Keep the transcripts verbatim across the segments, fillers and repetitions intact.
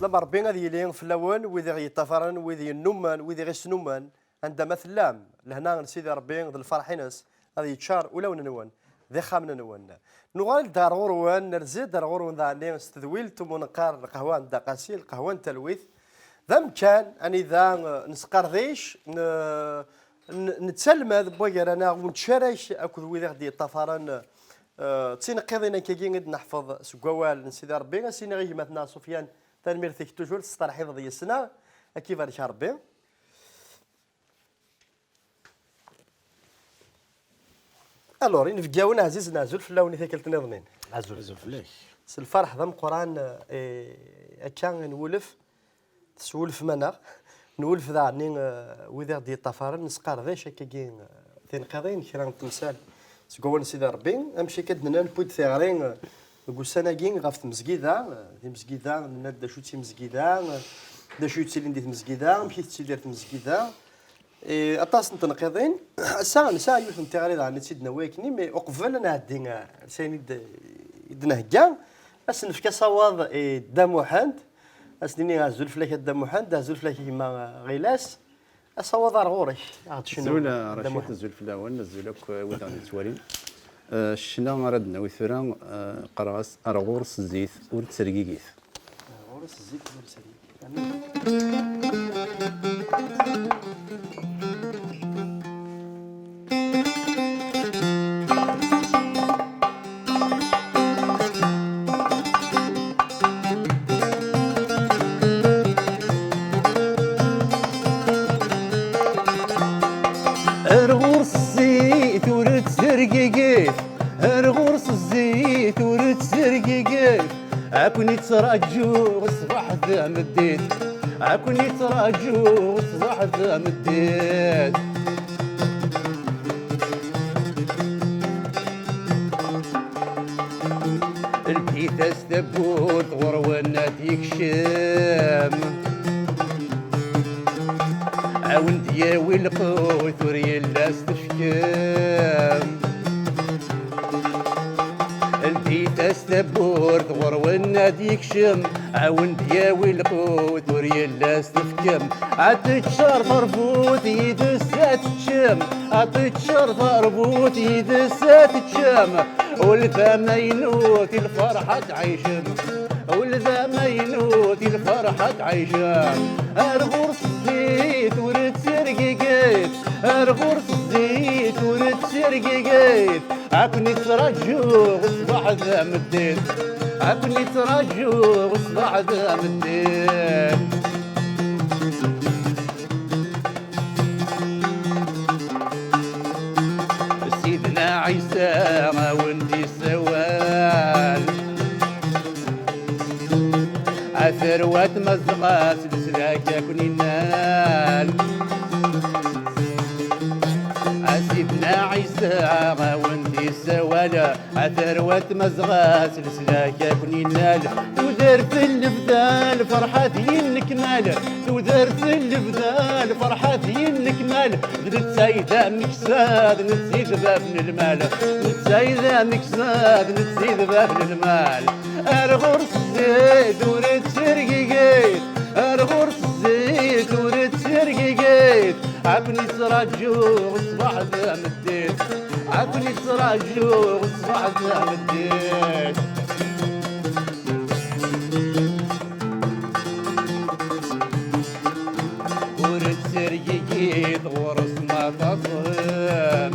Ṭṭleb Ṛebbi ad yili fell-awen, wid i ɣ-yeṭṭafaren, wid yennumen, wid i ɣ-isnumen, anda ma tellam. Lehna n Sidi Ṛebbi d lferḥ-ines ad yeččar ulawen-nwen d ixxamen-nwen. Nuɣal-d ɣer ɣur-wen, nerza-d ɣer ɣur-wen daɣen s tedwilt umi neqqar lqahwa n Dda Qasi, lqahwa n talwit. D amkan anida, eh, nesqerdic, n-, n-, nettalmad n wagar-aneɣ, u nettcarak akked wid i ɣ-d-yeṭṭafaren, eh, d tineqqiḍin akkagi i d-neḥfeḍ seg wawal n Sidi Ṛebbi. Ad s-iniɣ i gma-tneɣ Sufyan, tanemmirt-ik toujours, testeṛḥibeḍ yes-neɣ, ad k-ibarek Ṛebbi. Alors, inebgawen ɛzizen, azul fell-awen i tikkelt niḍnin. Azul. Azul fell-ak. S lferḥ d ameqqran, eh, akka i nwulef, teswulfem-aneɣ, nwulef daɣen, eh, wid i ɣ-d-yeṭṭafaren, nesqerdic akkagi, eh, tinqiḍin, kra n temsal seg wawal n Sidi Ṛebbi, amek akka d-nenna, newwi-d tiɣri, eh, deg ussan-agi ɣef tmezgida, eh, timezgida, nenna-d d acu d timezgida, eh, d acu yettilin di tmezgida, amek i tettidir tmezgida, Eh, aṭas n tneqqiḍin. Ass-a, nesɛa yiwet n tiɣri daɣen i tt-id-nawi akkenni, mais uqbel ad nɛeddi, eh, s ayen i d-, i d-nhegga, ad s-nefk asawaḍ i Dda Muḥend, ad s-nini azul fell-ak a Dda Muḥend, azul fell-ak a gma Ɣilas, asawaḍ ar ɣur-k, ad ɣ-d-tecnuḍ, Azul a Dda Racid, Muḥend. Azul fell-awen, azul akk, eh, wid aɣ-d-yettwalin. Eh, ccna ara d-nawi tura, eh, qqareɣ-as ar ɣur-s zzit ur ttergigit. Ar ɣur-s zzit ur ttergigit. Ar ɣur-s zzit ur ttergigit, ar ɣur-s zzit ur ttergigit. Ad ken-ittraǧu ṣṣbeḥ d ameddit, ad ken-ittraǧu ṣṣbeḥ d ameddit. Ldit-as tawwurt ɣur-wen ad d-yekcem. A wen-d-yawi lqut ur yelli a s-tefkem. Ldit-as tawwurt ɣur-wen ad d-yekcem, a wen-d-yawi lqut ur yelli a s-tefkem. A teččar terbut yid-s a teččem, a teččar terbut yid-s a teččem. Ul d amaynut i lferḥ ad tɛicem. Ul d amaynut i lferḥ ad tɛicem. Ar ɣur-s zzit ur ttergigit, ar ɣur-s zzit ur ttergigit. Ad ken-ittraǧu ṣṣbeḥ d ameddit, ad ken-ittraǧu ṣṣbeḥ d ameddit. Sidna Ɛisa a wen-d-issawal. A tarwa tmazɣa s leslak a ken-innal. A Sidna Ɛisa a wen-d-issawal. A tarwa tmazɣa s leslak a ken-innal. Tudert n lebda lferḥ ad yennekmal. Tudert n lebda lferḥ ad yennekmal. D netta i d ameksa, d netta i d bab n lmal. D netta i d ameksa, d netta i d bab n lmal. Ar ɣur-s zzit ur ttergigit, ar ɣur-s zzit ur ttergigit. Ad ken-ittraǧu ṣṣbeḥ d ameddit, ad ken-ittraǧu ṣṣbeḥ d ameddit. Ur ttergigit ɣur-s ma taẓem.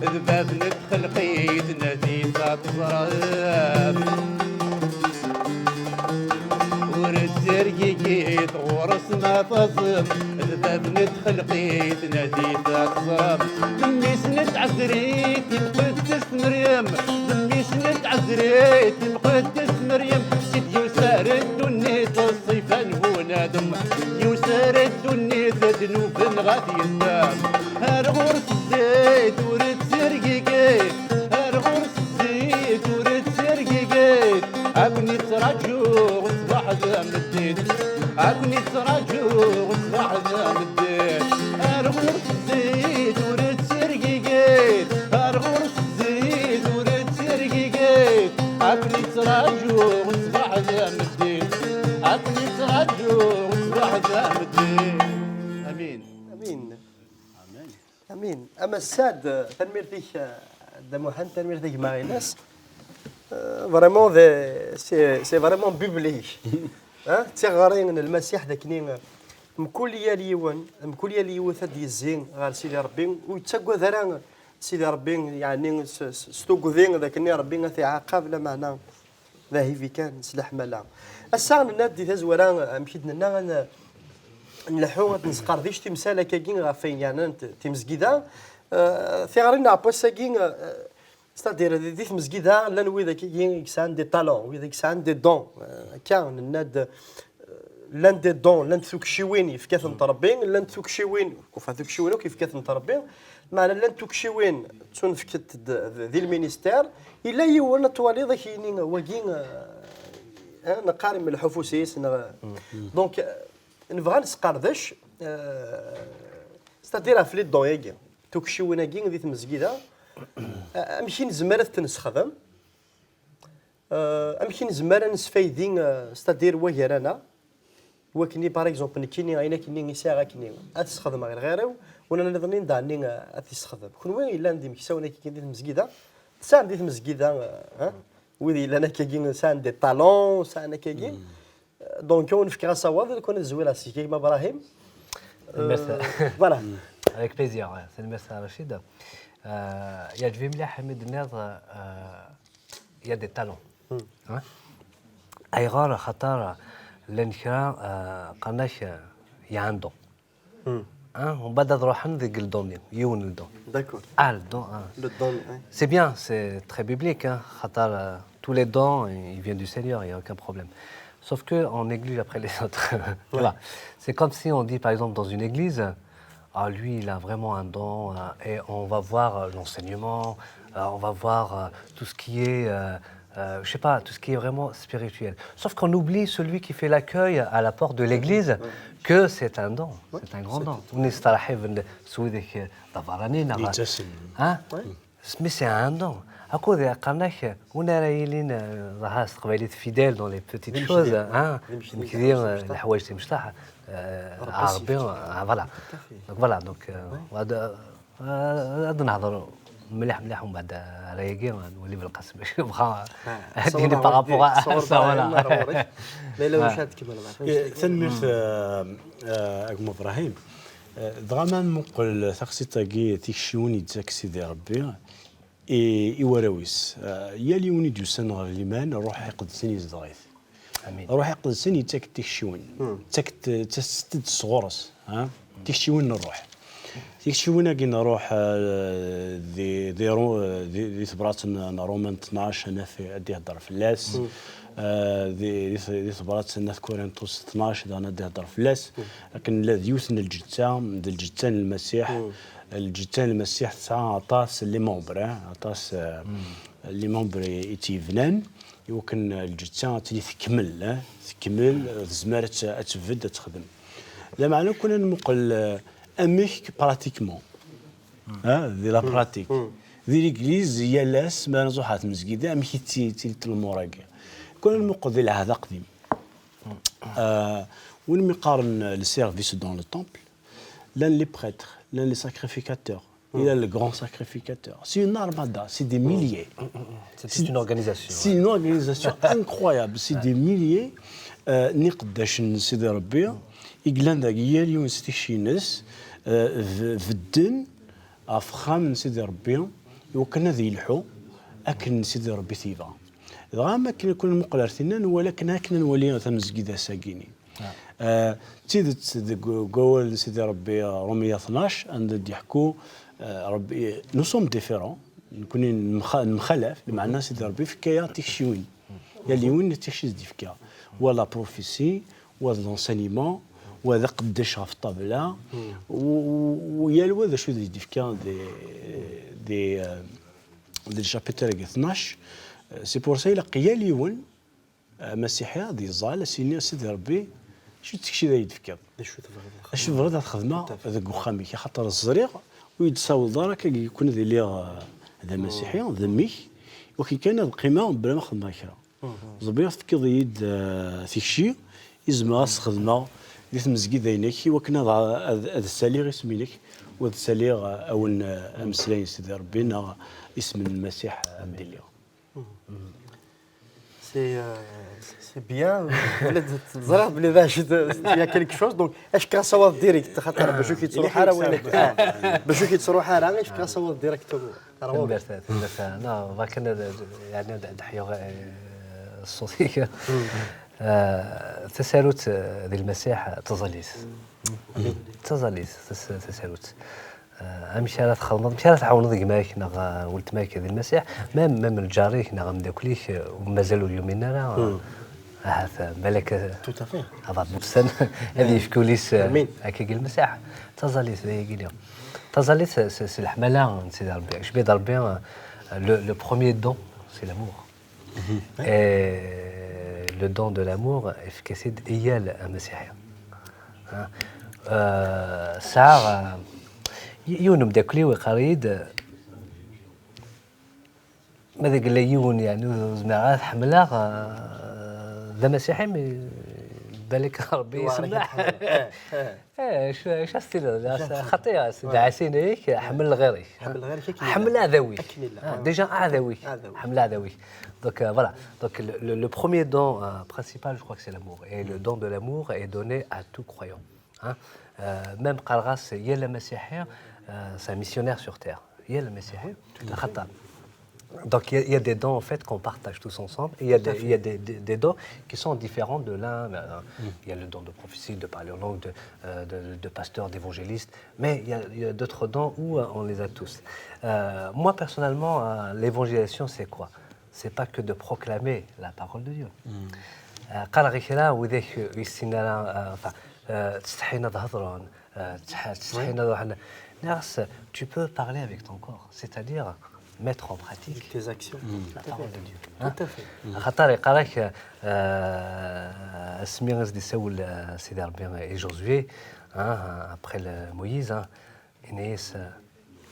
D bab n txelqit, nadit ad teẓrem. Ur ttergigit ɣur-s ma taẓem. D bab n txelqit, nadit ad teẓrem. Mmi-s n tɛezrit, timqeddest Meryem. Mmi-s n tɛezrit, timqeddest Meryem. Sid yuser ddunit, ṣṣifa n bunadem. Yuser ddunit, ddnub-nneɣ ad yeddem. Ar ɣur-s zzit ur ttergigit, ar ɣur-s zzit ur ttergigit. Ad ken-ittraǧu ṣṣbeḥ d ameddit, ad ken-ittraǧu ṣṣbeḥ d ameddit. Ar ɣur-s zzit ur ttergigit, ar ɣur-s zzit ur ttergigit. Ad ken-ittraǧu ṣṣbeḥ Amin. Ama Sad, tanemmirt-ik, eh, Dda Muḥend, tanemmirt a gma Inas. Eh, vraiment, de- c'est c'est vraiment biblique. Hein? D tiɣri n Lmasiḥ d akken mkul yal yiwen, mkul yal yiwet ad d-yezzi ɣer Sidi Ṛebbi, ur yettagad ara Sidi Ṛebbi, yeɛni s- s- s tugdi d akken Ṛebbi ad t-iɛaqab, lameɛna d ahivi kan s leḥmala. Ass-a nenna-d di tazwara, amek i d-nenna, ad n- nleḥḥu, ad nesqerdic timsal akkagi ɣef wayen yeɛnan t- timezgida. Eh, tiɣri-nneɣ n wass-agi, eh, c'est-à-dire di di tmezgida llan wid akkagi i yesɛan des talents, wid i yesɛan des dons. Eh, akka nenna-d, eh, llan des dons, llant tukciwin yefka-tent Ṛebbi, llant tukciwin, enfin tukciwin akk yefka-tent Ṛebbi, meɛna llant tukciwin ttunefkent-d d- di lministère, yella yiwen ad twaliḍ ak-yini wagi, eh, eh, neqqar imelleḥ ufus-is, neɣ, donc, eh, nebɣa nesqerdec, eh, c'est-à-dire ɣef les dons-agi, tukciwin-agi di tmezgida, eh, amek i nezmer ad t-nessexdem? Euh, amek i nezmer ad nesfaydi, euh, c'est-à-dire wagar-aneɣ, wakken i, par exemple, nekkini, ayen akkenni i sɛiɣ akkenni, ad t-sxedmeɣ i lɣir-iw, wala nniḍen daɣenni, euh, ad t-issexdem. Kenwi yellan d imeksawen akkenni di tmezgida, tesɛam di tmezgida, euh, hein? Wid yellan akkagi, sɛan des talents, sɛan akkagi. Euh, donc, ur nefkiɣ asawaḍ, lukan ad zwireɣ seg-k, a gma Brahim. Euh, voilà. Avec plaisir, ouais. C'est le message, Rachid. Euh, il y a du Vimlia Hamid Ned, euh, il y a des talents. Hein? Ayɣer, xaṭer llan kra, euh, qqaren-ak, euh, il y a un don. Hein? Umbeɛd ad ruḥen deg le don-nni, yiwen le don. D'accord. Ah, le don, hein. Le don, hein. C'est bien, c'est très biblique, hein. Xaṭer, euh, tous les dons, ils viennent du Seigneur, il n'y a aucun problème. Sauf que on néglige après les autres. Voilà. C'est comme si on dit, par exemple, dans une église, ah, lui, il a vraiment un don, euh, et on va voir, euh, l'enseignement, euh, on va voir, euh, tout ce qui est, euh, euh, je sais pas, tout ce qui est vraiment spirituel. Sauf qu'on oublie celui qui fait l'accueil à la porte de l'église, que c'est un don, c'est un grand don. Ur nesteṛḥib s wid i d abeṛṛani neɣ, hein? Mais c'est un don. Akked qqaren-ak, win ara yilin, euh, ẓaha s teqbaylit, fidèle dans les petites choses, hein? Imekdi, leḥwayeǧ timecṭaḥ, euh, Ṛebbi, ah, voilà. Donc voilà, donc, euh, ad, ad nehḍer mliḥ mliḥ, umbeɛd ara yagi ad nwali Belqasem acu yebɣa ad d-yini par rapport à ça, voilà. Ma yella wacu ad tkemmleḍ, eh, tanemmirt, eh, eh, a gma Brahim. Eh, dɣa ma nmuqel taqsiṭ-agi, tikciwin yettak Sidi Ṛebbi i, i warraw-is. Eh, yal yiwen i d-yusan ɣer liman, Ṛṛuḥ Iqedsen yezdeɣ-it. Ṛṛuḥ Iqedsen yettak-d tikciwin. Yettak-d, ttasent-d sɣur-s, ha? Tikciwin n ṛṛuḥ. Tikciwin-agi n ṛṛuḥ, eh, di, di, Ru- di, di tebrat n, n Ṛuman tnac, ad naf ad d-ihedder fell-as. Eh, di, di, di tebrat n At Kurintus tnac, daɣen ad d-ihedder fell-as. Akken nella d yiwet n lǧetta, d lǧetta n Lmasiḥ. Lǧetta n Lmasiḥ tesɛa aṭas n les membres, eh, aṭas, eh, n les membres i, i tt-yebnan, i wakken lǧetta ad tili tekmel, eh, tekmel, eh, tezmer ad tt-, ad tbedd, ad texdem. Lameɛna, kul ad nmuqel, eh, amek pratiquement, eh, di la pratique, di l'église, yal ass, mi ara nruḥ ɣer tmezgida, amek i tt-, ttili lmur-agi. Kul ad nmuqel di lɛehd aqdim. Eh, win mi qqaren le service dans le temple, llan les prêtres, llan les sacrificateurs, il y a le grand sacrificateur. C'est une armada, c'est des milliers. C'est toute une organisation. C'est une organisation incroyable. C'est des milliers, euh, n iqeddacen n Sidi Ṛebbi, i yellan dagi yal yiwen s tikci-ines, euh, b- bedden ɣef uxxam n Sidi Ṛebbi, i wakken ad yelḥu akken Sidi Ṛebbi t-yebɣa. Dɣa, am akken kul nmuqel ar tinna, nwala akken, akken ad nwali tamezgida-agi-ni. Eh, d tidet, deg u- deg wawal n Sidi Ṛebbi, eh, Ṛumya tnac, anda d-yeḥku, eh, Ṛebbi, nous sommes différents, nekni nemxa- nemxalaf, lameɛna Sidi Ṛebbi yefka-yaɣ tikciwin. Yal yiwen d tikci i s-d-yefka. Wa la prophétie, wa d l'enseignement, wa d aqeddac ɣef ṭṭabla, u- u- u yal wa d acu i s-d-yefka di, di, eh, di le chapitre-agi tnac. Eh, c'est pour ça, ilaq yal yiwen amasiḥi ad yeẓẓal, ad s-yini, a Sidi Ṛebbi, acu d tikci i yi-d-tefkiḍ? D acu tebɣiḍ ad xedmeɣ? Acu tebɣiḍ ad xedmeɣ deg uxxam-ik? Axaṭer ẓriɣ ur yi-d-tessawḍeḍ ara akka i kul ad iliɣ, eh, d amasiḥi, d mmi-k. Wakken kan ad qqimeɣ bla ma xedmeɣ kra. Ẓebbi, tefkiḍ-iyi-d, eh, tikci i zemreɣ ad s-xedmeɣ di tmezgida-inek, i wakken ad, ad, ad ssaliɣ isem-inek. Ur d-saliɣ awen ameslay n Sidi Ṛebbi neɣ isem n Lmasiḥ ad d-iliɣ. C'est euh, c'est bien. Wala teẓriḍ belli d acu, il y a quelque chose. Donc, est-ce que ça va direct? Xaṭer bac ur k-yettruḥ ara win akka. Bac ur k-yettruḥ ara, est-ce que ça va direct? Tanemmirt, tanemmirt. Non, akken ad, yani, ad, ad ḥyuɣ, eh, ṣṣut-ik. Eh, tasarut, eh, di Lmasiḥ, eh, d taẓallit. D taẓallit, tas-, tasarut. Eh, amek ara txedmeḍ, amek ara tɛawneḍ gma-k neɣ, eh, weltma-k di Lmasiḥ, même, même lǧar-ik neɣ ameddakel-ik, eh, mazal ur yumin ara, eh, ahat, eh, balak, eh, Tout à fait. aḍar n wussan, ad yefk ul-is, eh, akka deg Lmasiḥ. D taẓallit, d ayagi. Taẓallit s, s, s leḥmala n Sidi Ṛebbi. Icbi-d Ṛebbi, euh, le, le premier don, c'est l'amour. Et le don de l'amour, efk-as-id i yal amasiḥi. Hein? Euh, sɛiɣ, euh, y-, yiwen umeddakel-iw iqarr-iyi-d, ma d yella yiwen, yani, ur zmireɣ ad ḥemmleɣ, euh, d amasiḥi, mais balak Ṛebbi yesmeḥ. Eh, acu, acu as-tiniḍ? Xaṭi, d ɛasin-ik, ḥemmel lɣir-ik. Ḥemmel lɣir-ik akken illa. Ḥemmel aɛdaw-ik. Akken illa. Ah, déjà aɛdaw-ik. Aɛdaw-ik. Ḥemmel aɛdaw-ik. Donc, euh, voilà. Donc, le, le, le premier don, euh, principal, je crois que c'est l'amour. Et le don de l'amour est donné à tout croyant. Hein? Euh, même qqareɣ-as yal amasiḥi, euh, c'est un missionnaire sur terre. Yal amasiḥi. Axaṭer. Donc il y, a, il y a des dons en fait qu'on partage tous ensemble. Et il y a, des, il y a des, des, des dons qui sont différents de l'un. Euh, Il y a le don de prophétie, de parler en langue, de, euh, de, de pasteur, d'évangéliste. Mais il y a, il y a d'autres dons où euh, on les a tous. Euh, moi personnellement, euh, l'évangélisation, c'est quoi? C'est pas que de proclamer la parole de Dieu. Euh, qqareɣ i kra widak ur yessinen ara, euh, enfin, euh, ttsetḥin ad hedren, euh, ttsetḥin ad ruḥen. Nniɣ-as, tu peux parler avec ton corps, c'est-à-dire mettre en pratique tes actions. La parole de Dieu. Tout à fait. Axaṭer iqqar-ak, euh, asmi i s-d-isawel, euh, Sidi Ṛebbi i Josué, hein, après le Moïse, hein, yenna-yas, euh,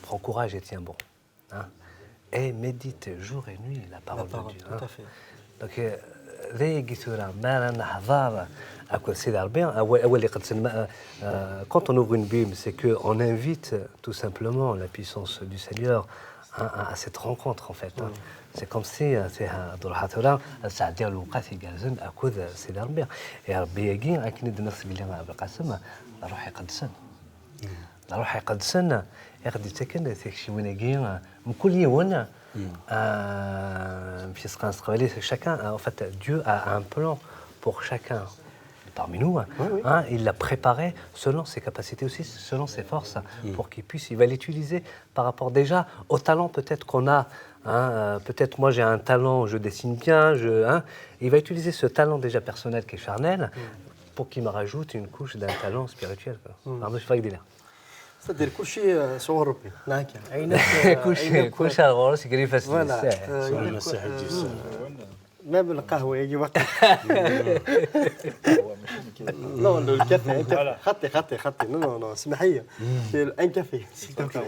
prends courage et tiens bon. Hein, et médite jour et nuit la parole, la parole de Dieu. Tout à fait. Donc, euh, d ayagi tura, mi ara neḥḍer akked Sidi Ṛebbi, awal, awal iqedsen, ma, euh, quand on ouvre une Bible, c'est que on invite tout simplement la puissance du Seigneur à, à, à cette rencontre, en fait. Hein. C'est comme si, euh, c'est, euh, ad ruḥeɣ tura ad sɛeddiɣ lewqat igerrzen akked, euh, Sidi Ṛebbi. Et Ṛebbi-agi, akken i d-tenniḍ seg Belqasem, d Ṛṛuḥ Iqedsen. D Ṛṛuḥ Iqedsen i ɣ-d-ittaken tikciwin-agi, euh, mkul yiwen, euh, amek i s-qqaren s teqbaylit, chacun, euh, en fait, Dieu a un plan pour chacun parmi nous, hein. Oui, oui. Hein, il l'a préparé selon ses capacités aussi, selon ses forces, pour qu'il puisse, il va l'utiliser par rapport déjà au talent peut-être qu'on a, hein, euh, peut-être moi j'ai un talent, je dessine bien, je, hein, il va utiliser ce talent déjà personnel qui est charnel pour qu'il me rajoute une couche d'un talent spirituel, quoi. Pardon, je suis pas. C'est-à-dire, كلشي، آه، صور ربي. هكا. عينك، آه، كلشي، كلشي على غورس يقري فاس. Voilà. آه، عينك، آه، même القهوة يجي وقت. Non, le café, un café. خطي، خطي، خطي. Non, non, non, اسمح لي. C'est un café, s'il te plaît.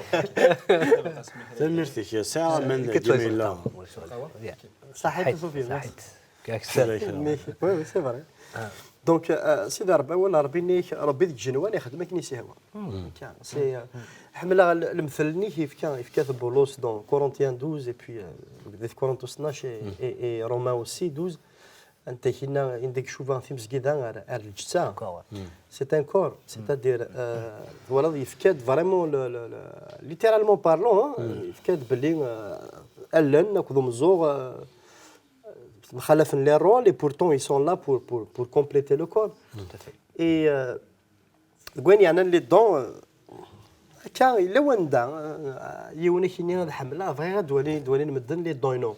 Tanemmirt-ik, sɛiɣ aman deg yimila. صحيت صوفيا. صحيت. كاك سلك. Oui, oui, c'est vrai. Donc, euh, Sidi Ṛebbi, awal Ṛebbi-nni, Ṛebbi deg igenwan ixeddem akken i s-ihwa. Tiens, c'est, euh, ḥemmleɣ l-, lemtel-nni yefka, yefka-t Bulus dans Corinthiens douze, et puis, euh, di Corinthiens tnac et, et, et Romains aussi douze, anta kina, indeg cuba timezgida ar, ar lǧetta. C'est un corps, c'est-à-dire, euh, voilà, yefka-d vraiment, le, le, le, littéralement parlant, hein, yefka-d belli, euh, allen akked umeẓẓuɣ, euh, mxalafen les rôles, et pourtant ils sont là pour, pour, pour compléter le corps. Tout à fait. Et, euh, deg wayen yeɛnan les dons, euh, akka, yella wanda, euh, yiwen ad k-yini ad ḥemmleɣ, bɣiɣ ad d-walin, d-walin medden les dons, non.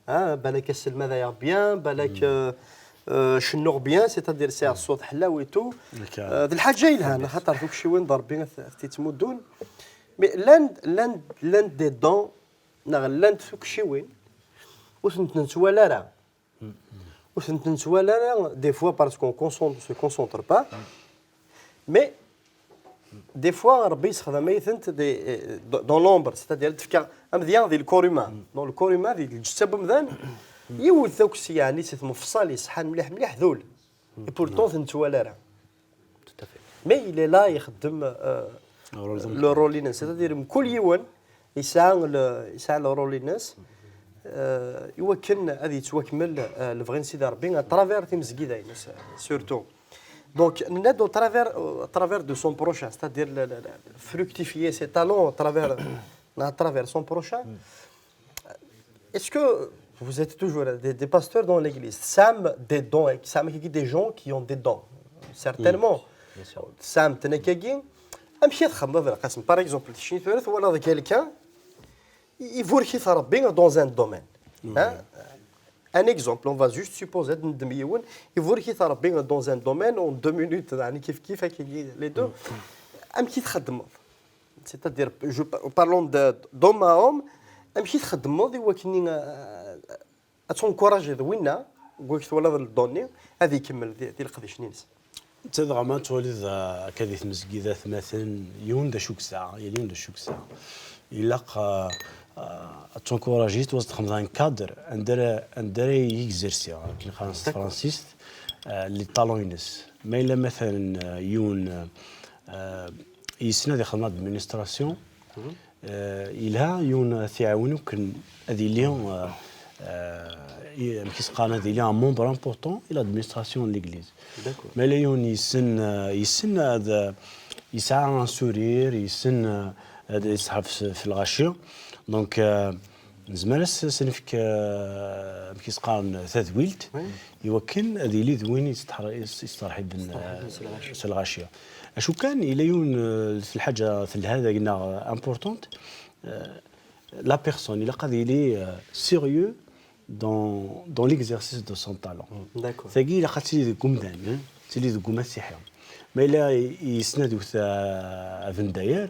Ah, balak aselmad-ayeɣ bien, balak, euh, euh, cennuɣ bien, c'est-à-dire sɛiɣ ṣṣut ḥlaw et tout. Euh, d lḥaǧa yelhan, xaṭer tukciwin d Ṛebbi ad t-, ad t-yettmuddun. Mais llan, llan, llan des dons, neɣ llant tukciwin, ur tent-nettwali ara. Ur tent-nettwali ara, des fois parce qu'on concentre, se concentre pas, mais des fois Ṛebbi yessexdam-itent des, euh, dans l'ombre, c'est-à-dire tefka amedya di le corps humain. Dans le corps humain, di lǧetta n umdan, yiwet akk s, yeɛni, si tmefṣal yeṣḥan mliḥ mliḥ d ul. Et pourtant, ur t-nettwali ara. Tout à fait. Mais il est là, ixeddem, euh, le rôle-ines, c'est-à-dire mkul yiwen yesɛa le, yesɛa le rôle-ines, euh, iwakken ad yettwakmel, euh, lebɣi n Sidi Ṛebbi à travers timezgida-ines, surtout. Donc, nenna-d au travers, au travers de son prochain, c'est-à-dire le, le, le, fructifier ses talents au travers, à travers son prochain. Est-ce que vous êtes toujours des, des pasteurs dans l'église? Tesɛam des dons, tesɛam des gens qui ont des dons, certainement. Tesɛam-ten akkagi. Amek i txedmeḍ, Belqasem? Par exemple, ticni tura twalaḍ quelqu'un, i- iburek-it Ṛebbi dans un domaine. Hein? Un exemple, on va juste supposer, ad neddem yiwen, iburek-it Ṛebbi dans un domaine, en deux minutes, يعني كيف كيف, les deux. Amek i txedmeḍ? C'est-à-dire, je, parlons de d'homme à homme, amek i txedmeḍ i wakken, euh, ad tencouragiḍ winna, deg wakken twalaḍ le don-nni, ad ikemmel di, di leqdic-nni-ines? Netta dɣa ma twaliḍ, euh, akka di tmezgida atmaten, yiwen d acu yesɛa, yal yiwen d acu yesɛa. Ilaq, euh, euh, ad tencouragiḍ, wa ad txedmeḍ un cadre, anda ara, anda ara yegzersi, akken qqaren s tefransist, euh, les talents-ines. Ma yella matalan, euh, yiwen, euh, yessen ad ixdem l'administration, euh, yelha yiwen ad t-iɛawen akken ad yili, euh, euh, i- amek i s-qqaren, ad yili un membre important i l'administration de l'église. D'accord. Ma yella yiwen yessen, euh, yessen ad, euh, yesɛa un sourire, yessen, euh, ad yesɛef s- f lɣaci. Donc, euh, nezmer ad s- as-nefk, euh, amek i s-qqaren, tadwilt, i wakken ad yili d win yesteḥr- yesteṛḥiben, euh, s lɣaci. Acu kan, yella yiwen, euh, s lḥaǧa telha dagi-nneɣ, euh, importante, euh, la personne, ilaq ad yili, euh, sérieux dans, dans l'exercice de son talent. D'accord. Tagi ilaq ad tili deg umdan, hein, tili deg umasiḥi. Ma yella yessen ad iwet, euh, abendayer,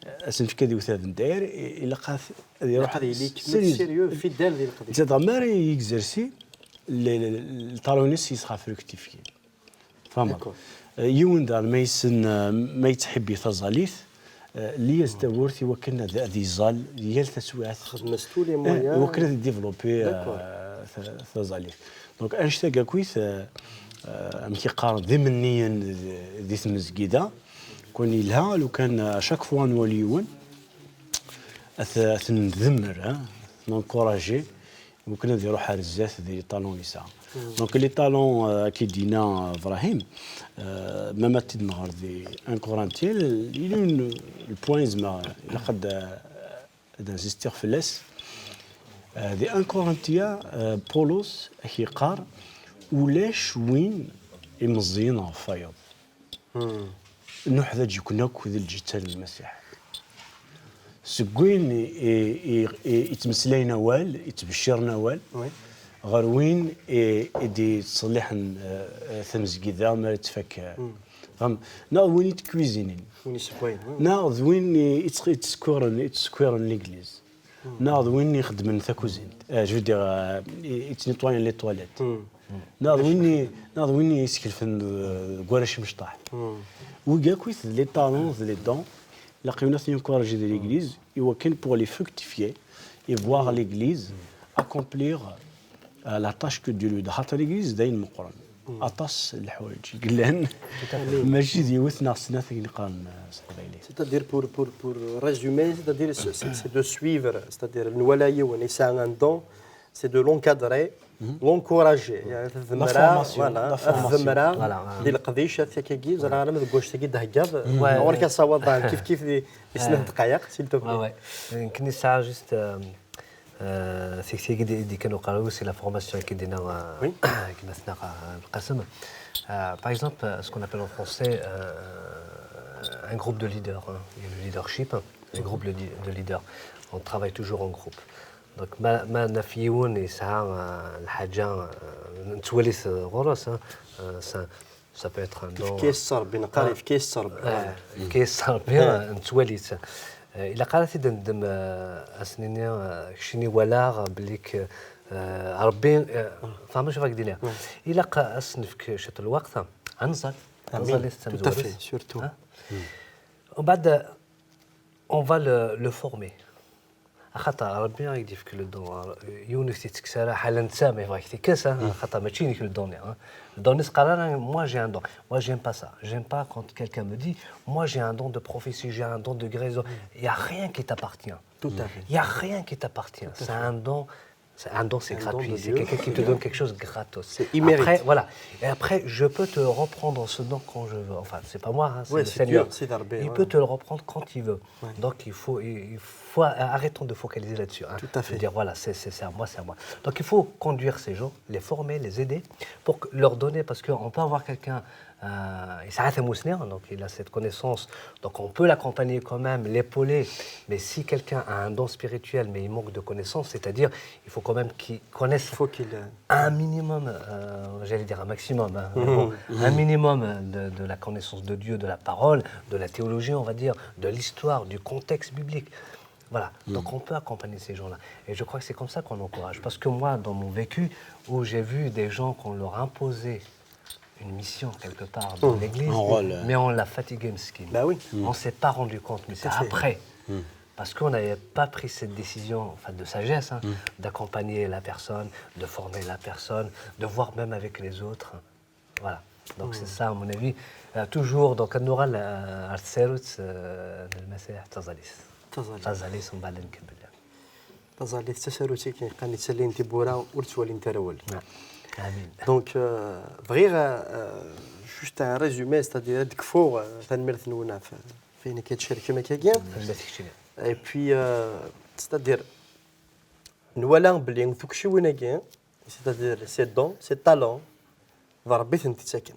euh, asenfik ad iwet abendayer, i- ilaq ad, ad iruḥ ad yili kemmel sérieux, fidèle di leqdic. Zedɣ mi ara yegzersi, le, le, le talent-ines yesɛa fructifier. Tfehmeḍ? D'accord. Euh, yiwen daɣen ma yessen, euh, ma yettḥibbi taẓallit, euh, li-as tawwurt i wakken ad, ad iẓal yal taswiɛt. Xedm-as tous les moyens. I wakken ad développer, euh, ta- taẓallit. Donc, annect-agi akkit, euh, euh, amek i qqaren, d imenniyen di, di tmezgida, kun yelha, lukan, euh, à chaque fois nwali yiwen, ad t- ad t-ndemmer, hein, ad t-nencourager, iwakken ad iruḥ ar zdat di les talents yesɛa. Donc les talents, euh, akken i d-yenna, euh, Brahim, euh, ma ma t-id-nɣer di un Corinthiens, il y a une, le point yezmer, ilaq ad, ad insistiɣ fell-as. Euh, di un Corinthiens, euh, Paulus ak-yeqqar, ulac win imeẓẓiyen ɣef wayeḍ. Nuḥdaǧ-iken akk d lǧetta n Lmasiḥ. Seg win i, i, i, i yettmeslayen awal, yettbecciren awal, ɣer win i, i d-yettṣelliḥen, eh, tamezgida mi ara tfak, eh, tfehmem? Neɣ d win i d-kwizinin. Win yessewwayen, wi. Neɣ d win i, i ttsekkiren, i ttsekkiren l'église. Neɣ d win ixeddmen takuzint. Eh, je veux dire, eh, i, i ttnitwayen les toilettes. Neɣ d win i, neɣ d win i yeskelfen, eh, deg warrac imecṭaḥ. Wigi akk d les talents, d les dons. Ilaq-awen ad ten-encourager di l'église, iwakken pour les fructifier et voir l'église accomplir, euh, la tâche que Dieu lui donne. Xaṭer l'église d ayen meqqren. Aṭas n leḥwayeǧ i yellan, mačči d yiwet neɣ snat i qqaren, euh, s teqbaylit. C'est-à-dire, pour, pour, pour résumer, c'est-à-dire, c'est, c'est, c'est de suivre, c'est-à-dire, nwala yiwen yesɛa un don, c'est de l'encadrer, l'encourager. Yeɛni, la formation, voilà, la formation. Voilà. Di leqdic, at akkagi, ẓriɣ alamma deg wanect-agi d-theggaḍ, ɣur-k asawaḍ, kif kif di, di snat dqayeq, s'il te plaît. Ouais, ouais. Nekni sɛiɣ juste, euh, euh, tikti i d-, i d-yekkan uqerru-, c'est la formation qui d-yenna, euh, gma-tneɣ, euh, Belqasem. Euh, par exemple, euh, ce qu'on appelle en français, euh, un groupe de leaders, hein. Il y a le leadership, un groupe de li-, de leaders. On travaille toujours en groupe. Donc, ma, ma naf yiwen yesɛa, euh, lḥaǧa, euh, nettwali-t, euh, ɣur-s, hein, euh, ça, ça peut être un don. Yefka-yas Ṛebbi, neqqar yefka-yas Ṛebbi. Eh, yefka-yas Ṛebbi, euh, nettwali-t. Euh, ilaq ara t-id-neddem, euh, ad s-nini, euh, keččini walaɣ belli k-, euh, Ṛebbi, euh, tfehmeḍ acu i d-nniɣ? Ilaq ad s-nefk ciṭ n lweqt, ad nẓall, ad nẓall i tamezwarut. Tout à fait, surtout. Hein? Umbeɛd, on va le, le former. Axaṭer Rebbi i d-yefk le don. Yiwen ur k-t-ittekkes ara ḥala netta, ma yebɣa k-t-ikkes, hein, axaṭer mačči inek le don-nni, hein. Le don-nni, teqqar ara, moi j'ai un don. Moi j'aime pas ça. J'aime pas quand quelqu'un me dit, moi j'ai un don de prophétie, j'ai un don de guérison. Il y a rien qui t'appartient. Tout à fait. Il y a rien qui t'appartient. C'est un don. C'est un don, c'est Un don de gratuit. C'est Dieu. Quelqu'un qui te donne quelque chose gratos. C'est immérité. Après, voilà. Et après, je peux te reprendre ce don quand je veux. Enfin, c'est pas moi, hein, c'est Ouais, le c'est Seigneur. Dieu, c'est Darbé, Il ouais. peut te le reprendre quand il veut. Ouais. Donc il faut, il il faut arrêtons de focaliser là-dessus, hein. Tout à fait. De dire voilà, c'est c'est- c'est à moi, c'est à moi. Donc il faut conduire ces gens, les former, les aider pour que- leur donner, parce qu'on peut avoir quelqu'un, euh, il s'arrête à Mousner, donc il a cette connaissance, donc on peut l'accompagner quand même, l'épauler. Mais si quelqu'un a un don spirituel, mais il manque de connaissances, c'est-à-dire il faut quand même qu'il connaisse Il faut qu'il. euh, un minimum, euh, j'allais dire un maximum, hein, mais bon, un minimum de, de la connaissance de Dieu, de la parole, de la théologie, on va dire, de l'histoire, du contexte biblique. Voilà, donc on peut accompagner ces gens-là. Et je crois que c'est comme ça qu'on encourage. Parce que moi, dans mon vécu, où j'ai vu des gens qu'on leur imposait une mission quelque part dans l'église, Un rôle. Mais on l'a fatigué, mesquine. Bah oui. On s'est pas rendu compte, mais c'est à fait. Après. Parce qu'on n'avait pas pris cette décision, enfin, de sagesse, hein, d'accompagner la personne, de former la personne, de voir même avec les autres. Voilà. Donc c'est ça, à mon avis. Euh, toujours, donc, ad nuɣal, euh, ar tsarut, euh, n Lmasiḥ, taẓallit. Taẓallit. Taẓallit, on va nkammel. Taẓallit d tasarut-ik, yeqqan yettalin tiwwura ur ttwalint ara awal. Amin. Donc, euh, bɣiɣ, euh, juste un résumé, c'est-à-dire ad kfuɣ, euh, tanemmirt-nwen ɣef wayen akka tcerkem akkagi. Tanemmirt keččini. Et puis, euh, c'est-à-dire, nwala belli tukciwin-agi, c'est-à-dire ces dons, ces talents, d Rebbi i tent-ittaken.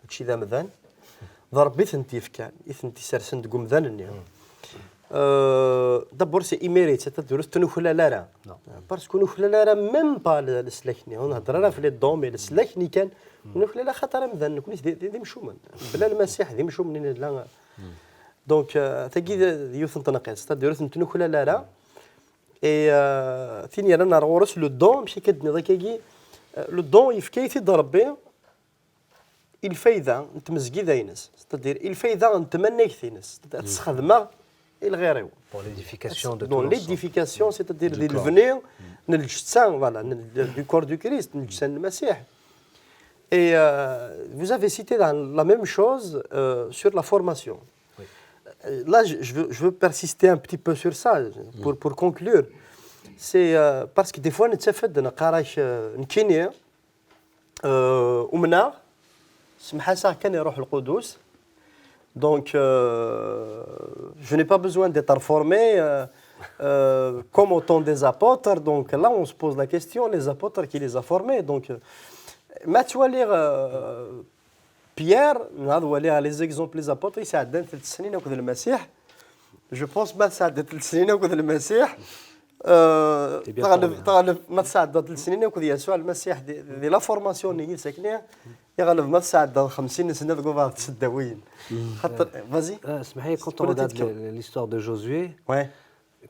Mačči d amdan, d Rebbi i tent-yefkan, i tent-isersen deg umdan-nni. Euh, d'abord, c'est immérite, c'est-à-dire ur t-nuklal ara. Non. Parce que ur nuklal ara même pas le- leslak-nni. Ur nhedder ara ɣef les dons, mais leslak-nni kan, ur nuklal ara xaṭer amdan nekni d, d, d imcumen. Bla Lmasiḥ d imcumen i nella. Donc, euh, tagi d, d yiwet n tneqqiḍt, c'est-à-dire ur tent-nuklal ara. Et euh, tin yernan ar ɣur-s, le don, amek akka d-tenniḍ akkagi, euh, le don yefka-yi-t-id Rebbi i lfayda n tmezgida-ines, c'est-à-dire i lfayda n tmannagt-ines, c'est-à-dire ad t-sxedmeɣ i lɣir-iw. Pour l'édification de Dans tout l'ensemble. L'édification, c'est-à-dire Du di corps. Lebni n lǧetta, voilà, n- du corps du Christ, n lǧetta n Lmasiḥ. Et euh, vous avez cité la, la même chose euh, sur la formation. Oui. Euh, Là, je, je veux, je veux persister un petit peu sur ça pour, pour conclure. C'est euh, parce que des fois, nettaf-d, neqqar-ak, euh, nekkini, euh, umneɣ, semḥaseɣ kan i Ṛuḥ Lqudus. Donc, euh, je n'ai pas besoin d'être formé euh, euh, comme au temps des apôtres. Donc là, on se pose la question, les apôtres, qui les a formés? Donc, euh, ma ttwaliɣ euh, Pierre, neɣ ad waliɣ les exemples, les apôtres, i sɛeddan telt snin akked Lmasiḥ. Je pense ma tesɛedda telt snin akked Lmasiḥ, euh, T'es bien teɣleb, formé, hein. teɣleb, ma tesɛedda telt snin akked Yasuɛ Lmasiḥ di, di la formation-nni yid-s akkenni, iɣleb ma tesɛedda xemsin sna deg uḍar n tseddawiyin. Xaṭer, vas-y. Euh, اسمح لي, quand on Politique. Regarde le- l'histoire de Josué, Ouais,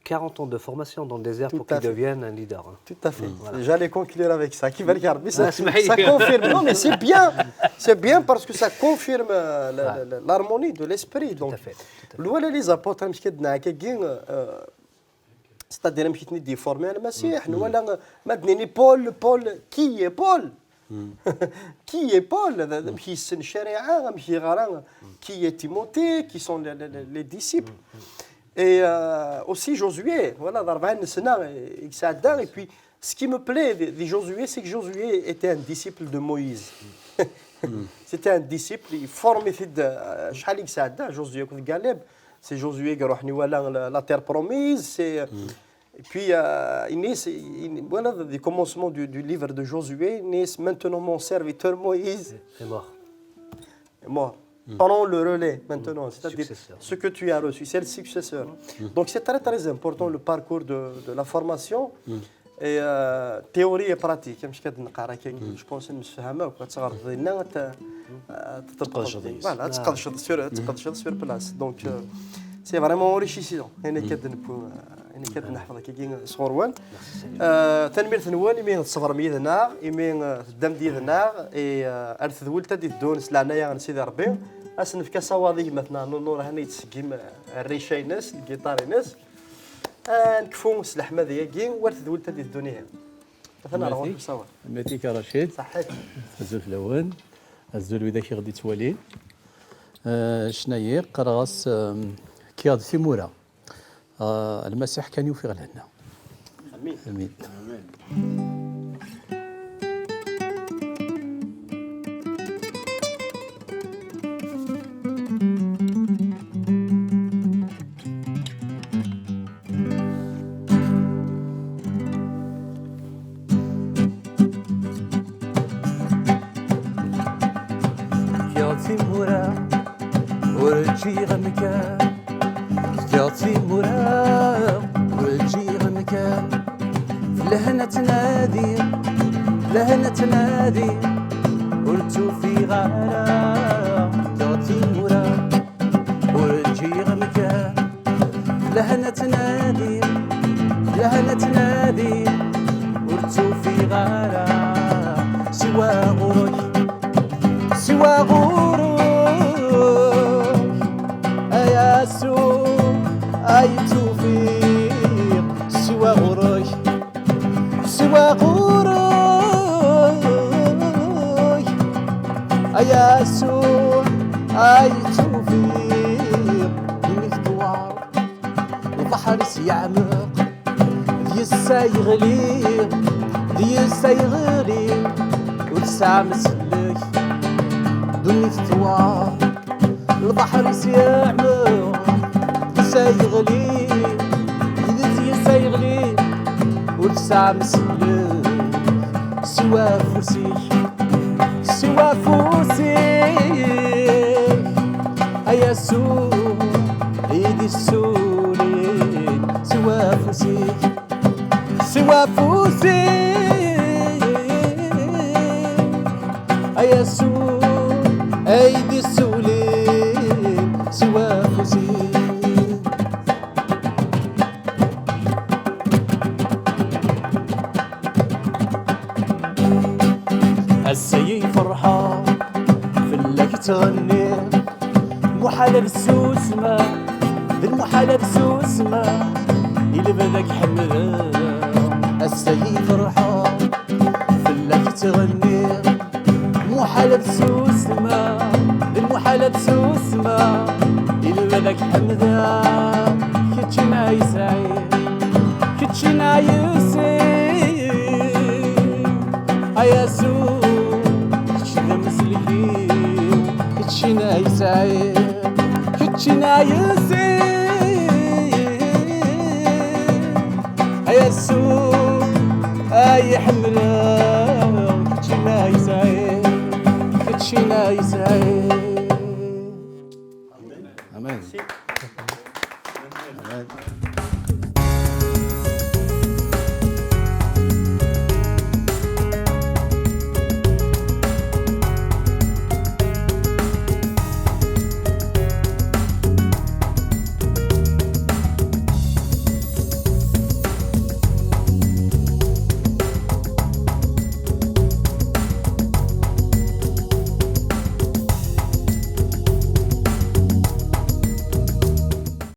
quarante ans de formation dans le désert pour Tout à qu'il fait. Devienne un leader, hein. Tout à fait. J'allais conclure avec ça. Qui va le garder, ça, Ah, اسمح لي. Ça confirme. Non, mais c'est bien. C'est bien parce que ça confirme euh, la- la- la- l'harmonie de l'esprit. Tout Donc, à fait. Tout à fait. Nwala les apôtres, amek i d-nɛak-agi, euh, c'est-à-dire amek i ten-id-iformi Lmasiḥ, nwala, euh, ma d-nini Paul, Paul, qui est Paul? Qui est Paul? Amek yessen ccariɛa, amek yeɣra, qui est Timothée, qui sont les, les- les- les disciples? Et euh, aussi Josué, voilà, d rebɛin sna i yesɛedda. Et puis, ce qui me plaît de, de Josué, c'est que Josué était un disciple de Moïse. C'était un disciple, il formait de شحال يساعد Josué كنت قالب. C'est Josué qui a la, la terre promise, c'est et puis euh, il est, c'est- il- voilà, du commencement du, du livre de Josué, il est maintenant mon serviteur Moïse C'est mort. est mort. Prends le relais maintenant, c'est-à-dire Successeur. Ce que tu as reçu, c'est le successeur. Donc c'est très très important le parcours de, de la formation. Et euh, théorie et pratique, amek ad nqar akkagi, je pense nemsefham akk, ad tɣerḍeḍ dinna, ad t- ad tṭebbqeḍ. Tqedceḍ yes. Voilà, ad tqedceḍ sur, ad tqedceḍ sur place. Donc euh, c'est vraiment enrichissant. Ayen akka d-newwi, euh, ayen akka d-neḥfeḍ akkagi sɣur-wen. Euh, Tanemmirt-nwen imi tṣebrem yid-neɣ, imi euh, teddam-d yid-neɣ, et euh, ar tedwilt ad d-iteddun s leɛnaya n Sidi Rebbi, ad s-nefk asawaḍ i gma-tneɣ Nunur, hani yettseggim euh, rrica-ines, lgiṭar-ines. Ad nekfu s leḥmadi-agi war tedwilt-a di ddunit. Atan ar ɣur-k usawaḍ. Matik a Racid. Saḥḥit. Azul fell-awen. Azul widak i ɣ-d-ittwalin. Eh, ccna-yi, qqareɣ-as, eh, kkiɣ-d timura. Eh, Lmasiḥ kan i ufiɣ lehna. Amin. Amin. Fkiɣ timura, ur ǧǧiɣ amkan. Fkiɣ timura, ur ǧǧiɣ amkan. Lehna ttnadiɣ, lehna ttnadiɣ, ur tt-ufiɣ ara. Fkiɣ timura, ur ǧǧiɣ amkan. Lehna ttnadiɣ, lehna ttnadiɣ, ur tt-ufiɣ ara. Siwa ɣur-k, siwa ɣur-k, ay Yasuɛ, ay tt-ufiɣ. Siwa ɣur-k, siwa ɣur-k, ay Yasuɛ, ay tt-ufiɣ. Imi tettwaɣ Lbaḥer-is yeɛmeq, d yes ay ɣliɣ, d yes ay ɣliɣ, ur tesɛa amsellek. Ddunit tettwaɣ, lbaḥer-is yeɛmeq, d yes ay ɣliɣ, d yes ay ɣliɣ, ur tesɛa amsellek. Siwa afus-ik, siwa afus-ik, ay Yasuɛ, i d-issulin. Siwa afus-ik, siwa afus-ik, ay Yasuɛ, ay d-issulin. Siwa afus-ik. Ass-agi ferḥeɣ, fell-ak ttɣenniɣ. Muḥal ad susmeɣ, d lmuḥal ad susmeɣ, i lebda k-ḥemmleɣ. Ass-agi ferḥeɣ, fell-ak ttɣenniɣ. Muḥal ad susmeɣ, d lmuḥal ad susmeɣ, i lebda k-ḥemmleɣ. Keččini ay sɛiɣ, keččini ay sɛiɣ, ay Yasuɛ, kečč d amsellek-iw. Keččini ay sɛiɣ, keččini ay sɛiɣ, ay Yasuɛ, ay ḥemmleɣ. Keččini ay sɛiɣ, keččini ay sɛiɣ.